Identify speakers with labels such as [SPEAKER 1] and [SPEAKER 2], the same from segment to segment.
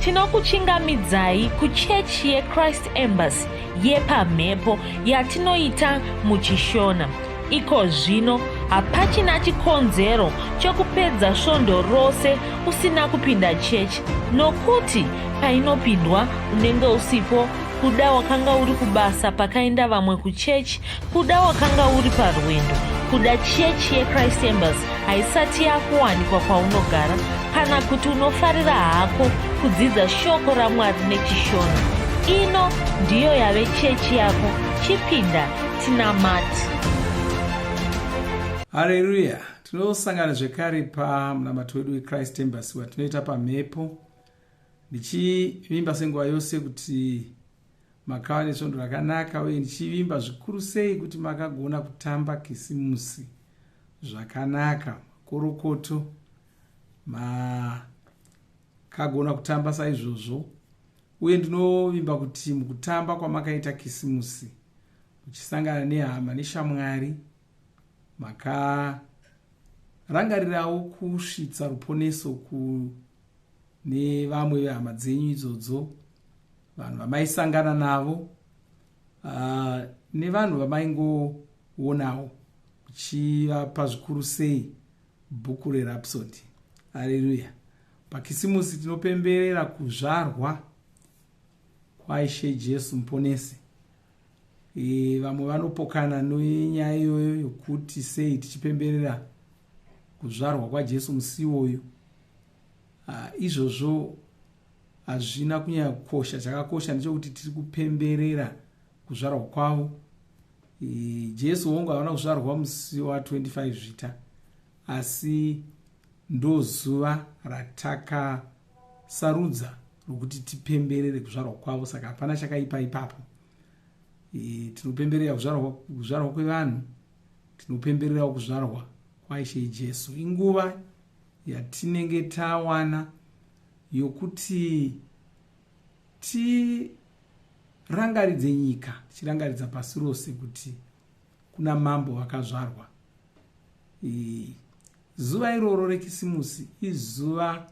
[SPEAKER 1] Tinokuchingamidzai kuchechi yeChrist Embassy yepamhepo yatinoita muchiShona. Iko zvino hapachina chikonzero chekupedza svondo rose usina kupinda chechi nokuti painopindwa unenge usipo kuda wakanga uri kubasa pakaenda vamwe kuchechi kuda wakanga uri parwendo kuda chechi yechrist embassy haisati yakuwanikwa kwaunogara kana kuti unofarira hako kudzidza shoko ramwari nechishona ino ndiyo yave chechi yako chipinda tinamati
[SPEAKER 2] Hareruya! Tinosangana zvekare pamunamato wedu weChrist Embassy watinoita pamhepo, ndichivimba senguva yose kuti makava nesvondo rakanaka uye ndichivimba zvikuru sei kuti makagona kutamba Kisimusi zvakanaka, makorokoto makagona kutamba saizvozvo uye ndinovimba kuti mukutamba kwamakaita Kisimusi muchisangana nehama neshamwari makarangarirawo kusvitsa ruponeso kune vamwe vehama dzenyu idzodzo vanhu vamaisangana navo nevanhu vamaingoonawo muchivapa zvikuru sei bhuku rerapsody areruya pakisimusi tinopemberera kuzvarwa kwaishe jesu muponesi E, vamwe vanopokana nenyaya iyoyo yokuti sei tichipemberera kuzvarwa kwaJesu musi iwoyo. Izvozvo hazvina kunyanya kukosha. Chakakosha ndechekuti tiri kupemberera kuzvarwa kwavo. E, Jesu hongu havana kuzvarwa musi wa25 Zvita, asi ndozuva ratakasarudza rokuti tipemberere kuzvarwa kwavo, saka hapana chakaipa ipapo. E, tinopemberera kuzvarwa kwevanhu, tinopembererawo kuzvarwa kwaIshe Jesu. Inguva yatinenge tawana yokuti tirangaridze nyika, tichirangaridza pasi rose kuti kuna mambo vakazvarwa. E, zuva iroro rekisimusi izuva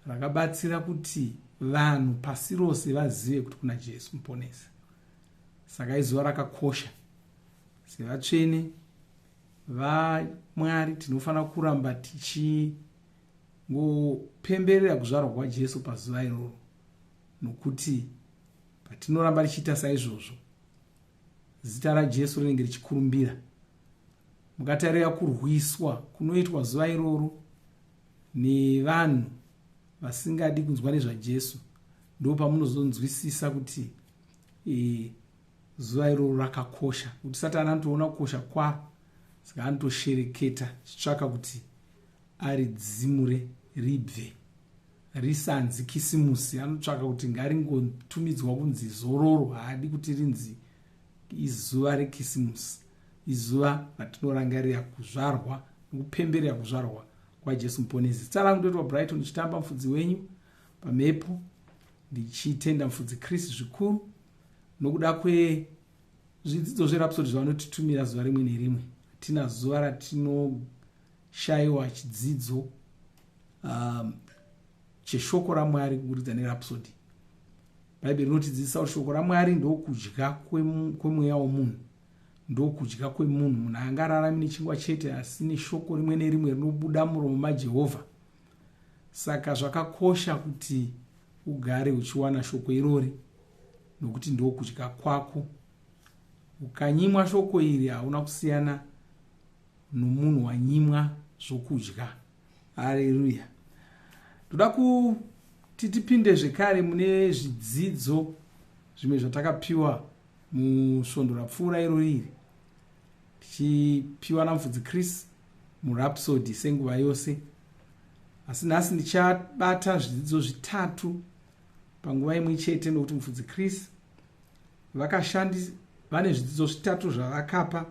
[SPEAKER 2] rakabatsira kuti vanhu pasi rose vazive kuti kuna Jesu muponesi. Saka izuva rakakosha. Sevatsvene vaMwari tinofanira kuramba tichingopemberera kuzvarwa kwaJesu pazuva iroro, nokuti patinoramba tichiita saizvozvo zita raJesu rinenge richikurumbira. Mukatarira kurwiswa kunoitwa zuva iroro nevanhu vasingadi kunzwa nezvaJesu, ndo pamunozonzwisisa kuti e, zuva iroro rakakosha, kuti Satani anotoona kukosha kwaro, saka anotoshereketa achitsvaka kuti aridzimure ribve risanzi Kisimusi. Anotsvaka kuti ngaringotumidzwa kunzi zororo, haadi kuti rinzi izuva reKisimusi, izuva ratinorangarira kuzvarwa nokupemberera kuzvarwa kwaJesu Muponesi. Zita rangu ndoitwa Brighton Chitamba, mufudzi wenyu pamhepo, ndichitenda mufudzi Chris zvikuru nokuda kwezvidzidzo zverapsody zvavanotitumira zuva rimwe nerimwe. Hatina zuva ratinoshayiwa chidzidzo cheshoko raMwari kuburikidza nerapsody. Bhaibheri rinotidzidzisa kuti shoko raMwari ndokudya kwemweya womunhu, ndokudya kwemunhu. Munhu haangararami nechingwa chete, asi neshoko rimwe nerimwe rinobuda muromo maJehovha. Saka zvakakosha kuti ugare uchiwana shoko irori, nokuti ndokudya kwako. Ukanyimwa shoko iri hauna kusiyana nomunhu wanyimwa zvokudya. Hareruya. Ndoda kuti tipinde zvekare mune zvidzidzo zvimwe zvatakapiwa musvondo rapfuura iro riri, tichipiwa namufudzi Chris muRhapsody senguva yose. Asi nhasi ndichabata zvidzidzo zvitatu panguva imwe chete, nokuti mufudzi Chris vakashandi vane zvidzidzo zvitatu zvavakapa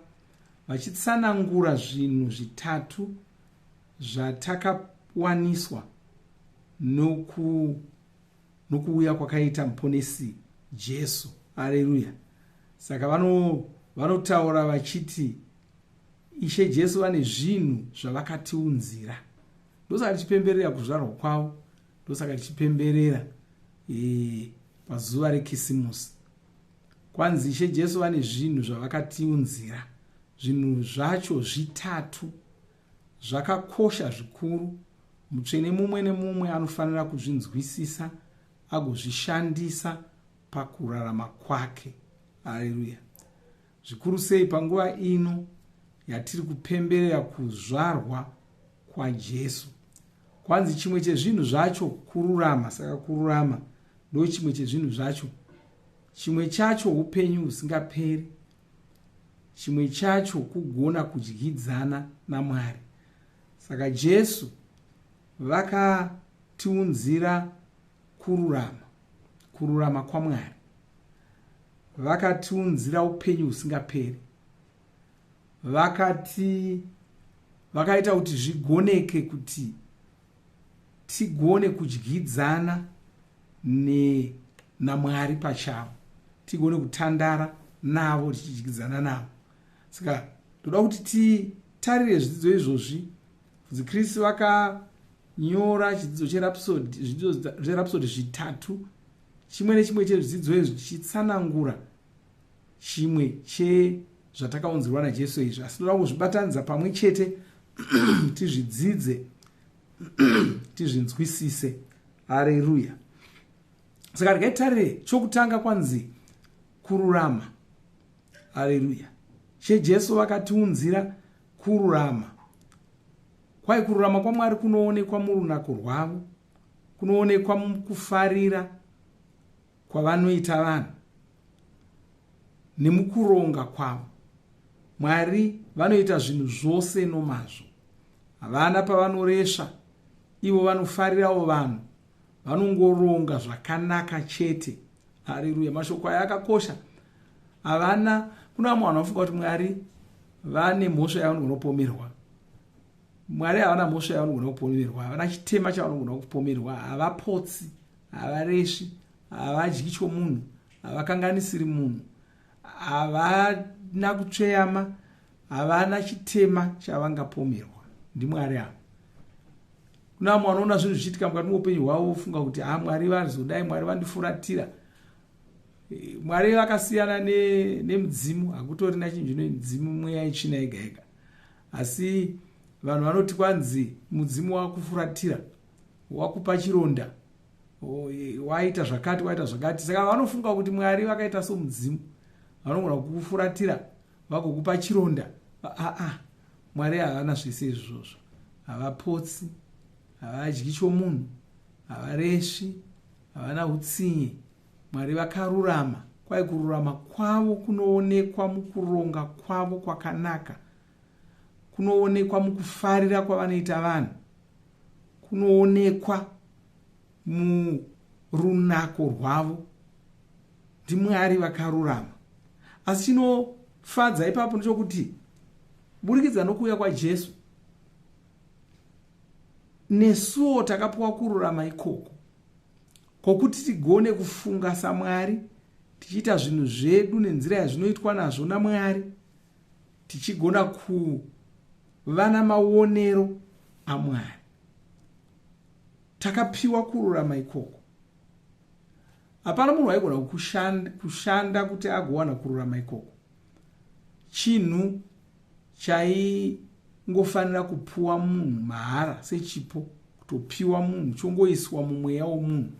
[SPEAKER 2] vachitsanangura zvinhu zvitatu zvatakawaniswa nokuuya kwakaita muponesi Jesu. Areruya. Saka vanotaura vachiti Ishe Jesu vane zvinhu zvavakatiunzira. Ndosaka tichipemberera kuzvarwa kwavo, ndosaka tichipemberera e, pazuva rekisimusi. Kwanzi Ishe Jesu vane zvinhu zvavakatiunzira. Zvinhu zvacho zvitatu zvakakosha zvikuru. Mutsvene mumwe nemumwe anofanira kuzvinzwisisa agozvishandisa pakurarama kwake. Haleluya! Zvikuru sei panguva ino yatiri kupemberera kuzvarwa kwaJesu. Kwanzi chimwe chezvinhu zvacho kururama. Saka kururama ndo chimwe chezvinhu zvacho. Chimwe chacho upenyu husingaperi. Chimwe chacho kugona kudyidzana naMwari. Saka Jesu vakatiunzira kururama, kururama kwaMwari. Vakatiunzira upenyu husingaperi. Vakati vakaita kuti zvigoneke kuti tigone kudyidzana naMwari pachavo, tigone kutandara navo tichidyidzana navo. Saka ndoda kuti titarire zvidzidzo izvozvi. Mufudzi Chris vakanyora chidzidzo cherapsody, zvidzidzo zverapsody zvitatu, chimwe nechimwe chezvidzidzo izvi chichitsanangura chimwe chezvatakaunzirwa naJesu izvi. Asi ndoda kuzvibatanidza pamwe chete tizvidzidze, tizvinzwisise. Hareruya. Saka regai tarire chokutanga, kwanzi kururama. Hareruya. She Jesu vakatiunzira kururama. Kwai kururama kwaMwari kunoonekwa murunako rwavo, kunoonekwa mukufarira kwavanoita vanhu nemukuronga kwavo. Mwari vanoita zvinhu zvose nomazvo, havana pavanoresva. Ivo vanofarirawo vanhu, vanongoronga zvakanaka chete. Hareruya. Mashoko aya akakosha. Havana, kuna vamwe vanhu vanofunga kuti Mwari vane mhosva yavanogona kupomerwa. Mwari havana mhosva yavanogona kupomerwa, havana chitema chavanogona kupomerwa. Havapotsi, havaresvi, havadyi chomunhu, havakanganisiri munhu, havana kutsveyama, havana chitema chavangapomerwa. NdiMwari ava. Kuna vamwe vanoona zvinhu zvichiitika mukati meupenyu hwavo vofunga kuti ha, Mwari vazodai, Mwari vandifuratira. Mwari vakasiyana nemudzimu, hakutorina chinhu chino mudzimu, mweya yetsvina yega yega. Asi vanhu vanoti kwanzi mudzimu wakufuratira, wakupa chironda, waita zvakati, waita zvakati. Saka vanofunga kuti Mwari vakaita somudzimu, vanogona kukufuratira vagokupa chironda. Aa, Mwari havana zvese izvozvo. Havapotsi, havadyi chomunhu, havaresvi, havana utsinye. Mwari vakarurama. Kwai kururama kwavo kunoonekwa mukuronga kwavo kwakanaka, kunoonekwa mukufarira kwavanoita vanhu, kunoonekwa murunako rwavo. NdiMwari vakarurama. Asi chinofadza ipapo ndechokuti burikidza nokuuya kwaJesu, nesuwo takapiwa kururama ikoko kwokuti tigone kufunga saMwari, tichiita zvinhu zvedu nenzira yazvinoitwa nazvo naMwari, tichigona kuva namaonero aMwari. Takapiwa kururama ikoko. Hapana munhu waigona kushanda kuti agowana kururama ikoko. Chinhu chaingofanira kupuwa munhu mahara sechipo, kutopiwa munhu, chongoiswa mumweya womunhu,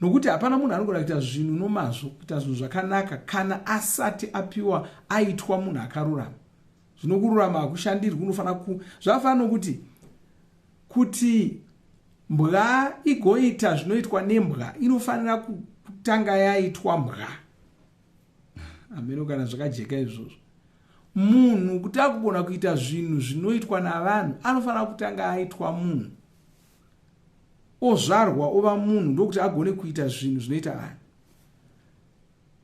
[SPEAKER 2] nokuti hapana munhu anogona kuita zvinhu nomazvo, kuita zvinhu zvakanaka, kana asati apiwa, aitwa munhu akarurama. Zvino kururama hakushandirwi, unofanira ku zvakafanana nokuti kuti mbwa igoita zvinoitwa nembwa, inofanira kutanga yaitwa mbwa. Hameno kana zvakajeka izvozvo. Munhu kuti agogona kuita zvinhu zvinoitwa navanhu, anofanira kutanga aitwa munhu, ozvarwa ova munhu, ndokuti agone kuita zvinhu zvinoita vanhu.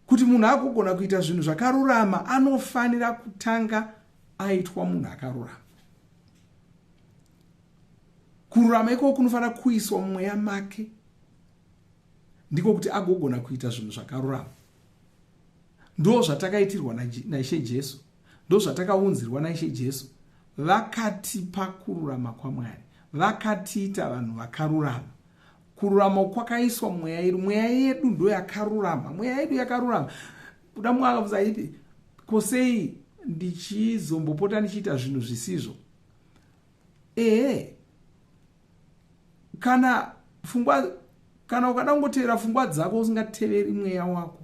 [SPEAKER 2] Kuti munhu agogona kuita zvinhu zvakarurama, anofanira kutanga aitwa munhu akarurama. Kururama ikoko kunofanira kuiswa mumweya make, ndiko kuti agogona kuita zvinhu zvakarurama. Ndo zvatakaitirwa naIshe Jesu, ndo zvatakaunzirwa naIshe Jesu. Vakatipa kururama kwaMwari, vakatiita vanhu vakarurama. Kururama kwakaiswa mumweya yedu. Mweya yedu ndo yakarurama. Mweya yedu yakarurama. Kuda mumwe akabvunza ipi, ko sei ndichizombopota ndichiita zvinhu zvisizvo? Ehe, kana pfungwa, kana ukada kungotevera pfungwa dzako usingateveri mweya wako,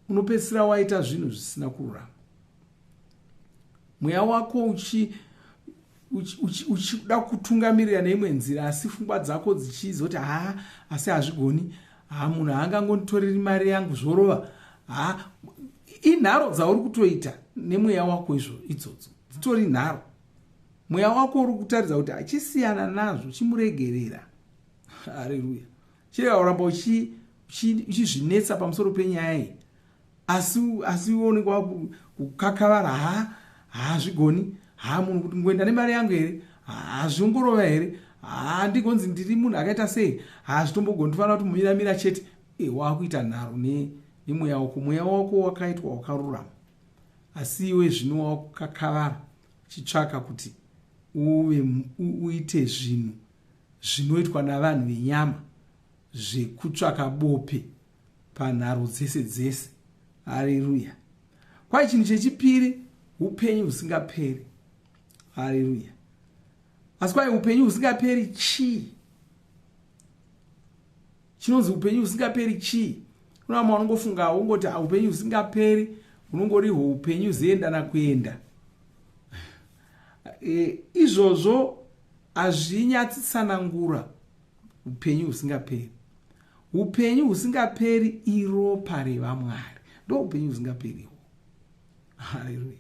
[SPEAKER 2] unopedzisira waita zvinhu zvisina kururama. Mweya wako uchida uchi, uchi, uchi kutungamirira neimwe nzira, asi pfungwa dzako dzichizoti haa, asi hazvigoni, haa, munhu haangangonditoreri mari yangu zvorova. Haa, inharo dzauri kutoita nemweya wako izvo, idzodzo dzitori nharo. Mweya wako uri kutaridza kuti achisiyana nazvo, chimuregerera. Hareruya. Chirega kuramba uchizvinetsa pamusoro penyaya iyi, asi iwe unenge wakukakavara. Ha, haazvigoni, ha, munhu kuti ngoenda nemari yangu here? Hazvingorova here? Ha, ndigonzi ndiri munhu akaita sei? Hazvitombogoni, ndifanira kuti mumiramira chete. E, wakuita nharo nemweya wako. Mweya wako wakaitwa wakarurama, asi iwe zvino wakukakavara uchitsvaka kuti uve uite zvinhu zvinoitwa navanhu venyama, zvekutsvaka bope panharo dzese dzese. Hareruya. Kwai chinhu chechipiri, upenyu husingaperi. Hareruya. Asi kwai upenyu husingaperi chii? Chinonzi upenyu husingaperi chii? Kuna vamwe vanongofunga wongoti upenyu husingaperi hunongorihwo upenyu zienda nakuenda. E, izvozvo hazvinyatsitsanangura upenyu husingaperi. Upenyu husingaperi iropa revaMwari, ndo upenyu husingaperiwo. Haleluya.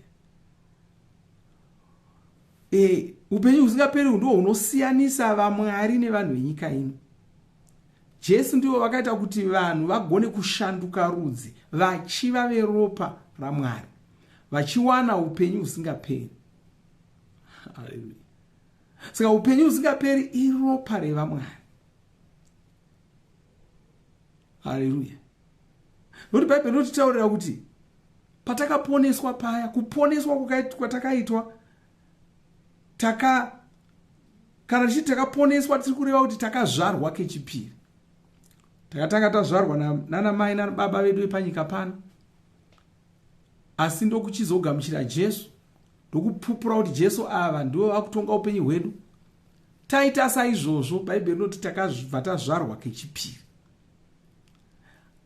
[SPEAKER 2] E, upenyu husingaperi ndo hunosiyanisa vaMwari nevanhu venyika ino. Jesu ndivo vakaita kuti vanhu vagone kushanduka rudzi vachiva veropa raMwari, vachiwana upenyu husingaperi. Haleluya. Saka upenyu husingaperi iropa revaMwari. Haleluya. Nokuti Bhaibheri rinotitaurira kuti patakaponeswa paya, kuponeswa kwatakaitwa, taka kana tichiti takaponeswa, tiri kureva kuti takazvarwa kechipiri. Takatanga tazvarwa nana mai nababa vedu vepanyika pano, asi ndokuchizogamuchira Jesu, ndokupupura kuti Jesu ava ndivo vakutonga upenyu hwedu. Taita saizvozvo, Bhaibheri rinoti takabva tazvarwa kechipiri.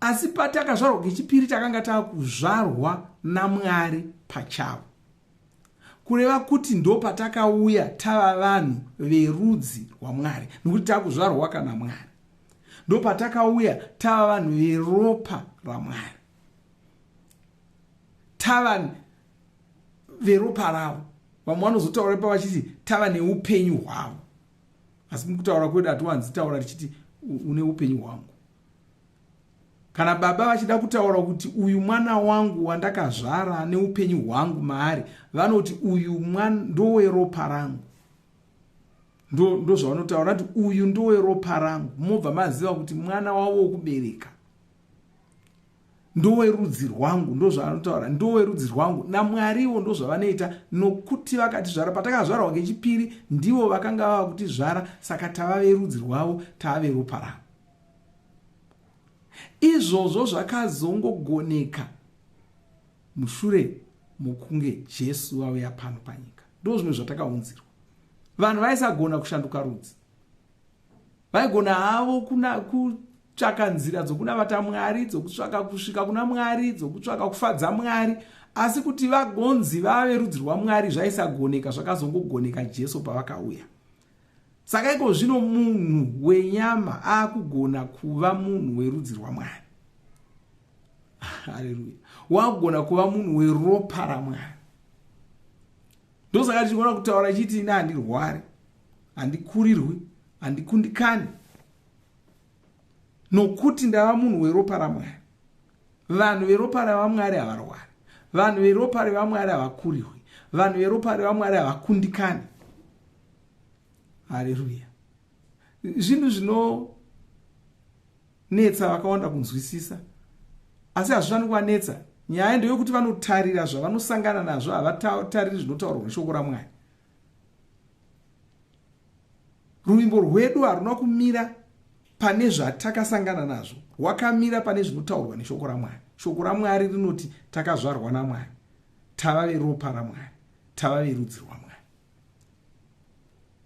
[SPEAKER 2] Asi patakazvarwa kechipiri, takanga takuzvarwa naMwari pachavo, kureva kuti ndo patakauya tava vanhu verudzi rwaMwari, nokuti takuzvarwa kana Mwari. Ndo patakauya tava vanhu veropa raMwari, tava veropa ravo. Vamwe vanozotaura ipa vachiti tava neupenyu hwavo, asi mukutaura kwedu hatiwanzi taura tichiti une upenyu hwangu. Kana baba vachida kutaura kuti uyu mwana wangu wandakazvara neupenyu hwangu maari, vanoti uyu mwana ndoweropa rangu. Ndozvavanotaura kuti uyu ndoweropa rangu. Mobva maziva kuti mwana wavo wokubereka ndowerudzi rwangu. Ndozvaanotaura, ndowerudzi rwangu. NaMwariwo ndozvavanoita, nokuti vakatizvara patakazvarwa kechipiri, ndivo vakanga vava kutizvara, saka tava verudzi rwavo, tava veropa ravo. Izvozvo zvakazongogoneka mushure mokunge Jesu vauya pano panyika. Ndo zvimwe zvatakaunzirwa. Vanhu vaisagona kushanduka rudzi. Vaigona havo kutsvaka nzira dzokunamata Mwari, dzokutsvaka kusvika kuna Mwari, dzokutsvaka kufadza Mwari, asi kuti vagonzi vave rudzi rwaMwari zvaisagoneka. Zvakazongogoneka Jesu pavakauya. Saka iko zvino munhu wenyama akugona kuva munhu werudzi rwaMwari. Haleluya. Wakugona kuva munhu weropa raMwari. Ndosaka tichigona kutaura chiti ini handirwari, handikurirwi, handikundikani, nokuti ndava munhu weropa raMwari. Vanhu veropa raVamwari havarwari, vanhu veropa revaMwari havakurirwi, vanhu veropa revaMwari havakundikani. Haleluya. Zvinhu zvinonetsa vakawanda kunzwisisa, asi hazvifaniri kuvanetsa. Nyaya ndeyekuti vanotarira zvavanosangana nazvo, havatariri zvinotaurwa neshoko raMwari. Ruvimbo rwedu haruna kumira pane zvatakasangana nazvo rwakamira pane zvinotaurwa neshoko ramwari shoko ramwari rinoti takazvarwa namwari tava veropa ramwari tava verudzi rwamwari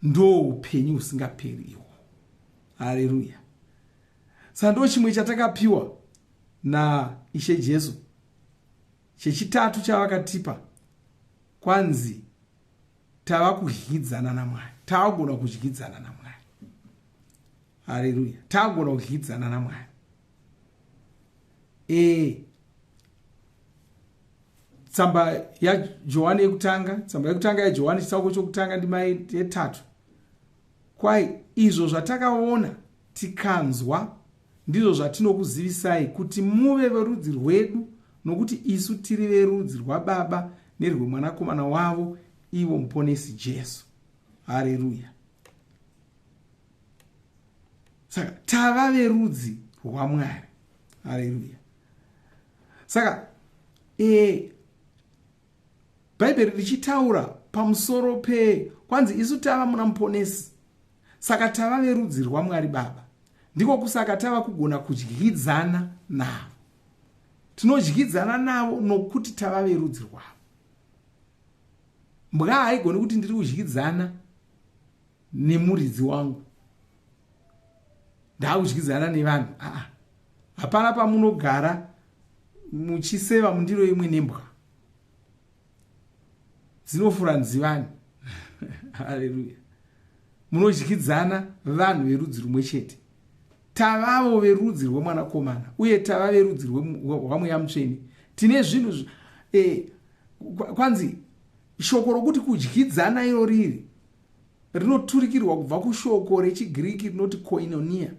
[SPEAKER 2] ndo upenyu husingaperi ihwo hareruya saka ndo chimwe chatakapiwa naishe jesu chechitatu chavakatipa kwanzi tava kudyidzana namwari tavagona kudyidzana namwari hareruya tavagona kudyidzana namwari e tsamba yajohani yekutanga tsamba yekutanga yajohani chitsauko chokutanga ndima yetatu kwai izvo zvatakaona tikanzwa ndizvo zvatinokuzivisai kuti muve verudzi rwedu nokuti isu tiri verudzi rwababa nerwemwanakomana wavo ivo muponesi jesu hareruya saka tava verudzi rwamwari hareruya saka e, bhaibheri richitaura pamusoro pe kwanzi isu tava muna muponesi saka tava verudzi rwamwari baba ndiko kusaka tava kugona kudyidzana navo tinodyidzana navo nokuti tava verudzi rwavo mbwa haigoni kuti ndiri kudyidzana nemuridzi wangu ndakudyidzana nevanhu aa hapana pamunogara muchiseva mundiro imwe nembwa dzinofura nzivani haleluya munodyidzana vanhu verudzi rumwe chete tavavo verudzi rwemwanakomana uye tava verudzi rwamweya mutsvene tine zvinhu eh, kwanzi shoko rokuti kudyidzana iro riri rinoturikirwa kubva kushoko rechigiriki rinoti koinonia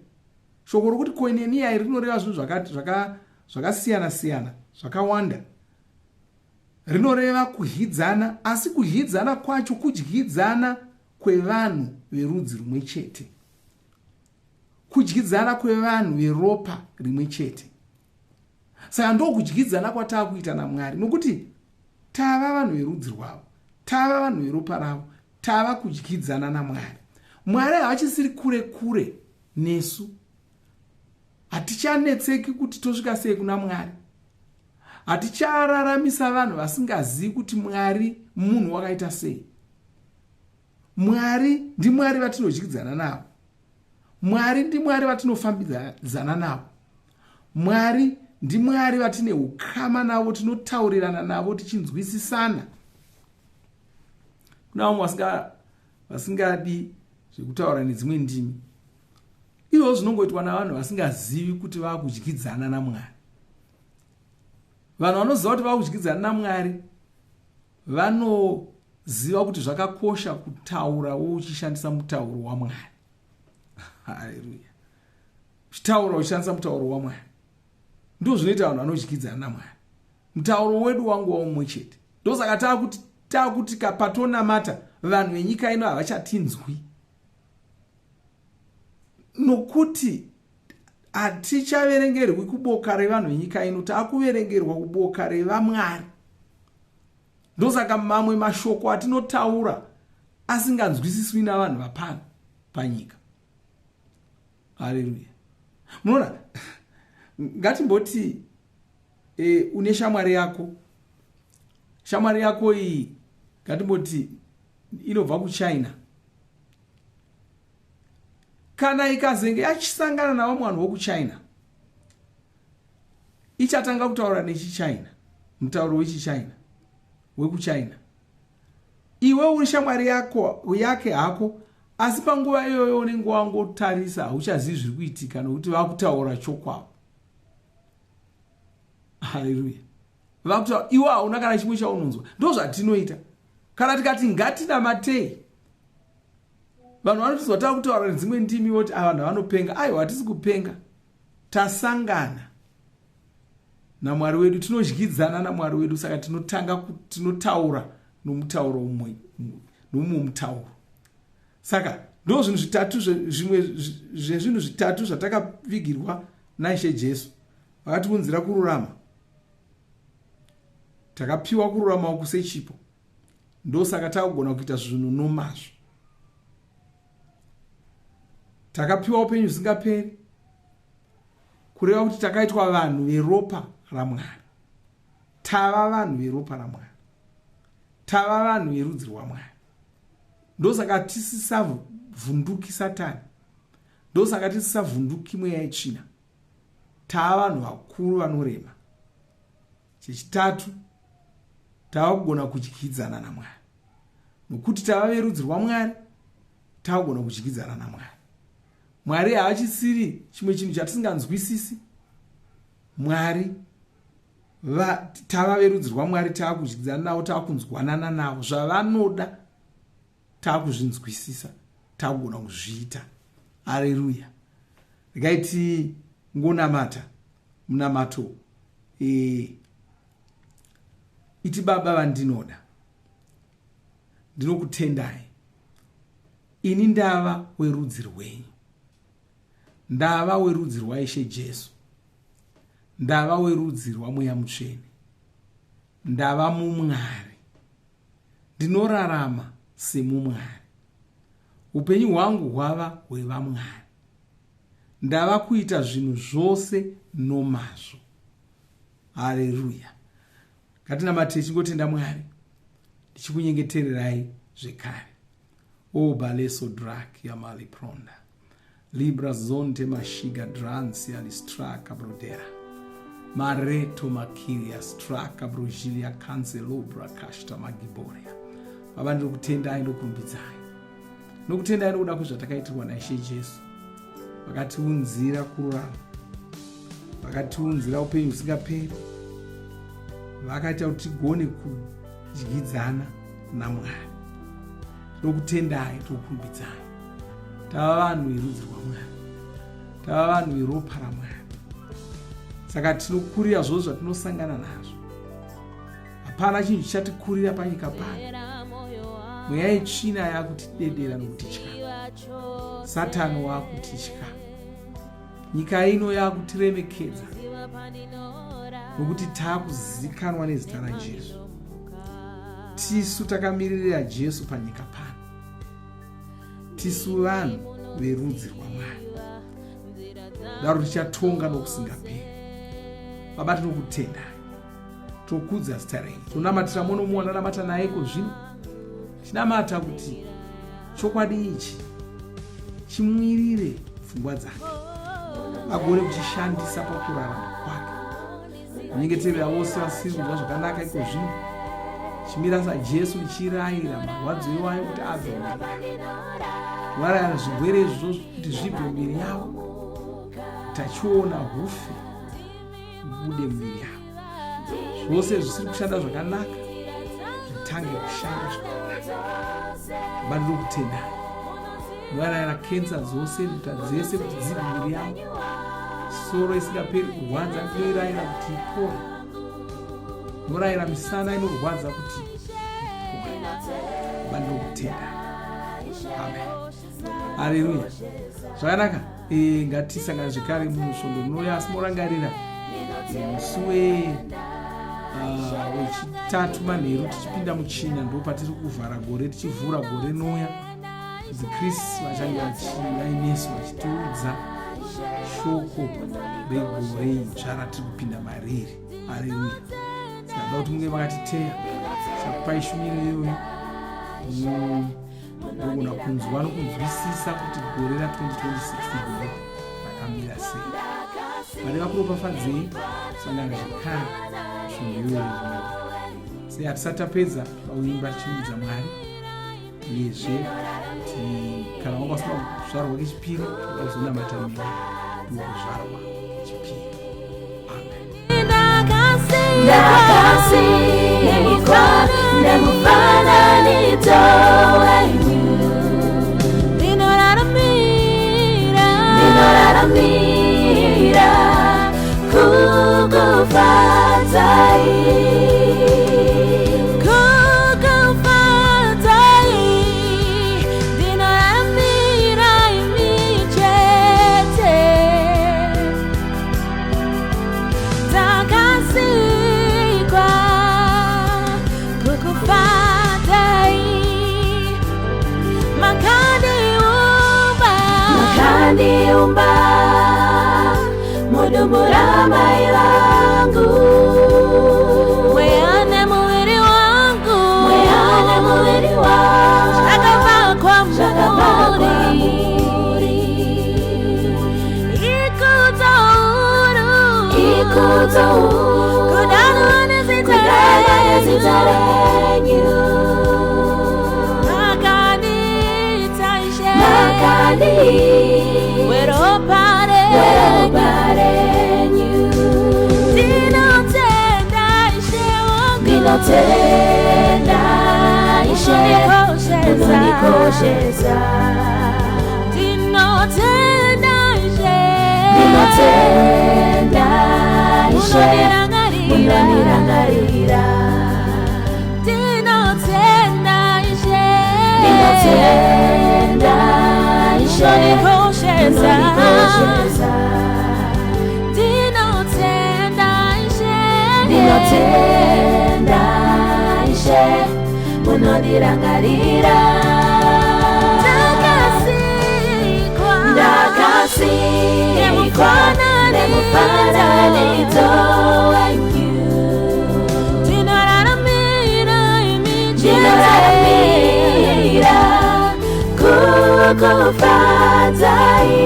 [SPEAKER 2] shoko rokuti koinonia iri rinoreva zvinhu zvakasiyana siyana zvakawanda rinoreva kudyidzana asi kudyidzana kwacho kudyidzana kwevanhu verudzi rumwe chete kudyidzana kwevanhu veropa rimwe chete saka ndokudyidzana kwataakuita namwari nokuti tava vanhu verudzi rwavo tava vanhu veropa ravo tava kudyidzana namwari mwari havachisiri kure kure nesu hatichanetseki kuti tosvika sei kuna mwari hatichararamisa vanhu vasingazivi kuti mwari munhu wakaita sei mwari ndimwari vatinodyidzana navo mwari ndimwari vatinofambidzana navo mwari ndimwari vatine ukama navo tinotaurirana navo tichinzwisisana kuna vamwe vasingadi zvekutaura nedzimwe ndimi izvozvo zvinongoitwa navanhu vasingazivi kuti vakudyidzana namwari vanhu vanoziva kuti vakudyidzana namwari vanoziva kuti zvakakosha kutaurawo uchishandisa mutauro wamwari haleluya uchitaura uchishandisa mutauro wamwari ndo zvinoita vanhu vanodyidzana namwari mutauro wedu wangu waumwe chete ndosaka taakuti taakuti kapatonamata vanhu venyika ino havachatinzwi nokuti hatichaverengerwi kuboka revanhu venyika ino taakuverengerwa kuboka revamwari ndosaka mamwe mashoko atinotaura asinganzwisiswi navanhu vapano panyika haleluya munoona ngatimboti e, une shamwari yako shamwari yako iyi ngatimboti inobva kuchina kana ikazenge yachisangana navamwe vanhu vokuchina ichatanga kutaura nechichina mutauro wechichina wekuchina iwe uri shamwari yako yake hako asi panguva iyoyo unenge wangotarisa hauchazivi zviri kuitika nokuti vakutaura chokwavo haleluya vakutaura iwe hauna kana chimwe chaunonzwa ndo zvatinoita kana tikati ngatinamatei vanhu vanotizwa tava kutaura nedzimwe ndimi voti a ah, vanhu vanopenga aiwa hatisi kupenga tasangana namwari wedu tinodyidzana namwari wedu saka tinotanga tinotaura nomutauro umwe nomumwe mutauro saka ndo zvinhu zvitatu zvimwe zvezvinhu zvitatu zvatakavigirwa naishe jesu vakatiunzira kururama takapiwa kururama uku sechipo ndosaka takugona kuita zvinhu nomazvo takapiwa upenyu husingaperi Kureva kuti takaitwa vanhu veropa raMwari. Tava vanhu veropa raMwari. Tava vanhu verudzi rwaMwari. Ndosaka tisisavhunduki Satani. Ndosaka tisisavhunduki mweya yetsvina. Tava vanhu vakuru vanorema. Chechitatu, tava kugona kudyidzana naMwari. Nokuti tava verudzi rwaMwari, tava kugona kudyidzana naMwari. Mwari haachisiri chimwe chinhu chatisinganzwisisi. Mwari tava verudzi rwaMwari, tava kudyidzana navo, tava kunzwanana navo. Zvavanoda tava kuzvinzwisisa, tava kugona kuzviita. Areruya. Regai tingonamata munamato e, iti Baba vandinoda, ndinokutendai. Ini ndava werudzi rwenyu, ndava werudzi rwaIshe Jesu, ndava werudzi rwaMweya Mutsvene, ndava muMwari, ndinorarama semuMwari, upenyu hwangu hwava hwevaMwari, ndava kuita zvinhu zvose nomazvo. Hareruya. Ngatinamate tichingotenda Mwari, ndichikunyengetererai zvekare. O baleso drak yamali pronda libra zonte mashiga dransi alistraka brodera mareto makiria straka brojilia kanzelobra kashta magiboria. Baba, ndiri kutendai ndokurumbidzai nokutendai nokuda kwezvatakaitirwa naIshe Jesu. Vakatiunzira kururama, vakatiunzira upenyu husingaperi, vakaita kuti tigone kudyidzana naMwari. Tinokutendai, tinokurumbidzai. Tava vanhu verudzi rwaMwari, tava vanhu veropa raMwari. Saka tinokurira zvose zvatinosangana nazvo. Hapana chinhu chichatikurira panyika pano. Mweya yetsvina yakutidedera nokutitya, Satani wakutitya, nyika ino yakutiremekedza nokuti takuzikanwa nezita raJesu. Tisu takamiririra Jesu panyika pano, tisu vanhu verudzi rwaMwari, daro tichatonga nokusingaperi. Baba, tinokutendai, tokudza zita renyu, tonamatira muno mumwe wandanamata naye ko zvino, chinamata kuti chokwadi ichi chimwirire pfungwa dzake, agone kuchishandisa pakurarama kwake. Kunyengeterera vose vasiri kunzwa zvakanaka iko zvino, chimira saJesu ndichirayira marwadzo iwayo kuti abve mumiviri yavo, varayira zvirwere izvozvo kuti zvibve mumiviri yavo, tachiona hufe hubude mumiviri yavo, zvose zvisiri kushanda zvakanaka zvitange kushanda zvakanaka. Baba, ndinokutendai, varayira kensa dzose, nduta dzese kuti dzibve mumiviri yavo, soro isingaperi kurwadza ndinoirayira kuti ipore, ndorayira misana inorwadza kuti ipore. Baba, ndinokutendai. Amen. Haleluya. Zvakanaka. E, ngatisangane zvekare musvondo rinouya, asi morangarira musi wechitatu manheru tichipinda muchina, ndo patiri kuvhara gore tichivhura gore rinouya. Chris vachange vainesu vachitiudza shoko regore idzva ratiri kupinda mariri. Haleluya. Saka ndoda kuti munge makatiteya, tichakupai shumiro iyoyo, unogona kunzwa nokunzwisisa kuti gore ra 2026 gore rakamira sei. Mwari vakuropafadzei, sangana zvekare svondo iyoyo rinouya. Sei hatisati tapedza pauimba tichirumbidza Mwari, uyezve kana wanga usina kuzvarwa kechipiri, toda kuzonamata newe ndokuzvarwa kechipiri. Amen.
[SPEAKER 3] Ndakasikwa nemufananidzo wenyu, ndinoraramira, ndinoraramira kukufadzai, kukufadzai, ndinoraramira imi chete. Ndakasikwa kukufadzai, makandiumba, makandiumba mudumbu. Rukudzo
[SPEAKER 1] Kudanwa nezita
[SPEAKER 3] Kudanwa nezita
[SPEAKER 1] renyu.
[SPEAKER 3] renyu.
[SPEAKER 1] Makandiita Ishe.
[SPEAKER 3] Makandi
[SPEAKER 1] Weropa renyu.
[SPEAKER 3] Weropa renyu.
[SPEAKER 1] Ndinotenda Ishe wangu.
[SPEAKER 3] Ndinotenda Ishe.
[SPEAKER 1] Munondikoshesa.
[SPEAKER 3] Munondikoshesa.
[SPEAKER 1] Ndinotenda Ishe.
[SPEAKER 3] Ndinotenda Ishe.
[SPEAKER 1] Munondirangarira.
[SPEAKER 3] Munondirangarira.
[SPEAKER 1] Ndinotenda Ishe.
[SPEAKER 3] Ndinotenda Ishe.
[SPEAKER 1] Munondikoshesa.
[SPEAKER 3] Munondikoshesa.
[SPEAKER 1] Ndinotenda Ishe.
[SPEAKER 3] Ndinotenda Ishe. Munondirangarira.
[SPEAKER 1] Ndakasikwa.
[SPEAKER 3] Ndakasikwa nemufananidzo wenyu.
[SPEAKER 1] Ndinoraramira imi chete.
[SPEAKER 3] Ndinoraramira kukufadzai.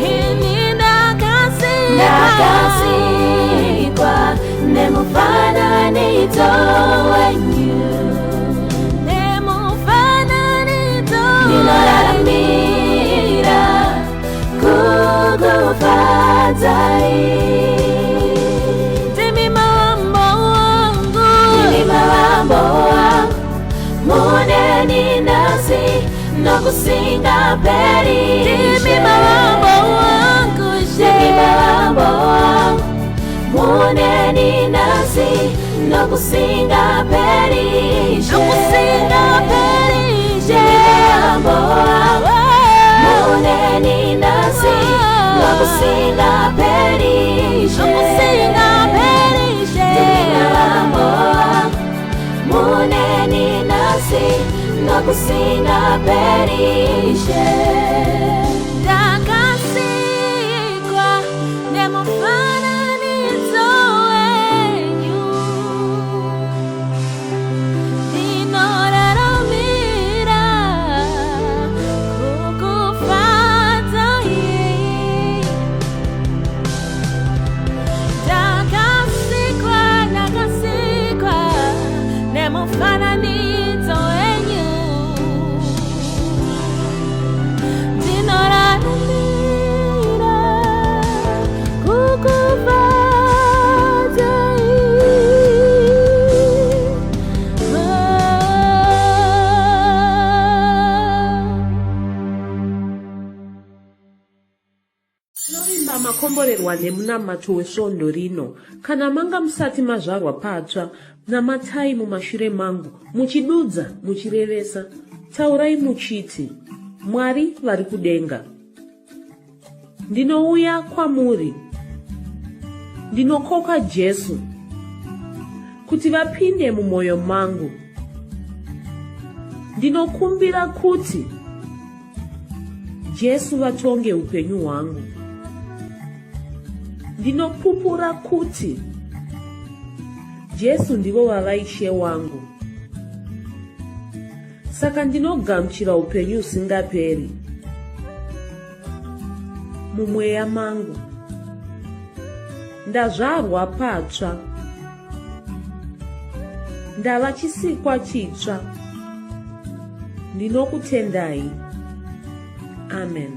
[SPEAKER 1] Ini ndakasikwa.
[SPEAKER 3] Ndakasikwa nemufananidzo wenyu.
[SPEAKER 1] Nemufananidzo.
[SPEAKER 3] Ndinoraramira kukufadzai.
[SPEAKER 1] Ndimi mambo wangu.
[SPEAKER 3] Ndimi mavambo wangu muneni nasi nokusingaperi.
[SPEAKER 1] Ndimi mavambo wangu Ishe.
[SPEAKER 3] Ndimi mavambo wangu muneni nasi nokusingaperi.
[SPEAKER 1] Nokusingaperi Ishe.
[SPEAKER 3] Ndimi mavambo wangu muneni nasi nokusingaperi.
[SPEAKER 1] Nokusingaperi Ishe.
[SPEAKER 3] Ndimi mavambo wangu muneni nasi nokusingaperi.
[SPEAKER 1] Ndakasikwa nemufananidzo wenyu. Ndinoraramira kukufadzai. Ndakasikwa, ndakasikwa nemufananidzo wenyu. Ndinoraramira kukufadzai.
[SPEAKER 4] Tinovimba makomborerwa nemunamato wesvondo rino. Kana manga musati mazvarwa patsva, namatai mumashure mangu, muchidudza, muchirevesa. Taurai muchiti, Mwari vari kudenga. Ndinouya kwamuri. Ndinokoka Jesu kuti vapinde mumwoyo mangu. Ndinokumbira kuti Jesu vatonge upenyu hwangu. Ndinopupura kuti Jesu ndivo vava Ishe wangu. Saka ndinogamuchira upenyu husingaperi mumweya mangu. Ndazvarwa patsva. Ndava chisikwa chitsva. Ndinokutendai. Amen.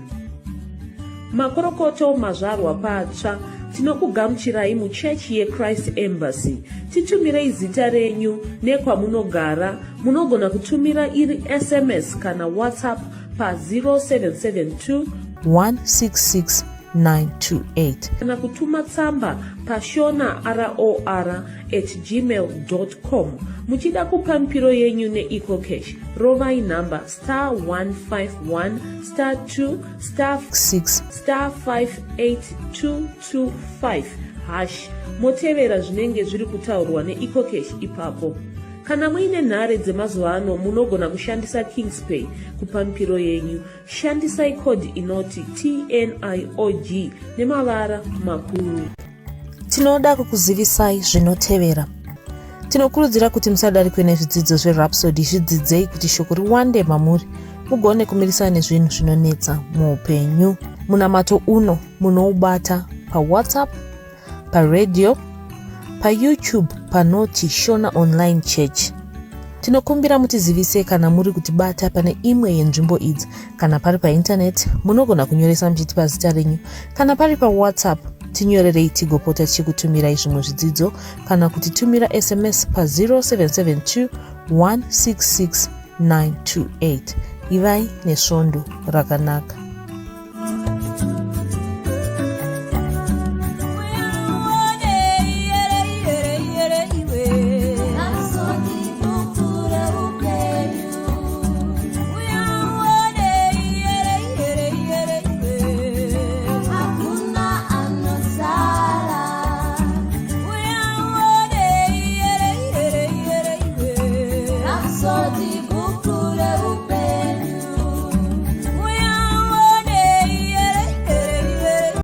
[SPEAKER 4] Makorokoto mazvarwa patsva. Tinokugamuchirai muchechi yeChrist Embassy. Titumirei zita renyu nekwamunogara. Munogona kutumira iri SMS kana WhatsApp pa 0772
[SPEAKER 1] 166 928.
[SPEAKER 4] Kana kutuma tsamba pashona ror at gmail com. Muchida kupa mipiro yenyu neEcoCash, rovai nhamba star 151 star 2 star
[SPEAKER 1] 6
[SPEAKER 4] star 58225 hash, motevera zvinenge zviri kutaurwa neEcoCash ipapo. Kana muine nhare dzemazuva ano, munogona kushandisa Kingspay kupa mipiro yenyu. Shandisai code inoti TNIOG nemavara makuru.
[SPEAKER 1] Tinoda kukuzivisai zvinotevera. Tinokurudzira kuti musadarikwe nezvidzidzo zveRhapsody. Zvidzidzei kuti shoko riwande mamuri, mugone kumirisana nezvinhu zvinonetsa muupenyu. Munamato uno munoubata paWhatsApp.
[SPEAKER 4] Paradio, paYouTube panoti Shona Online Church. Tinokumbira mutizivise kana muri kutibata pane imwe yenzvimbo idzi. Kana pari paintaneti, munogona kunyoresa muchitipa zita renyu. Kana pari paWhatsApp, tinyorerei tigopota tichikutumirai zvimwe zvidzidzo kana kutitumira SMS pa 0772 166 928. Ivai nesvondo rakanaka.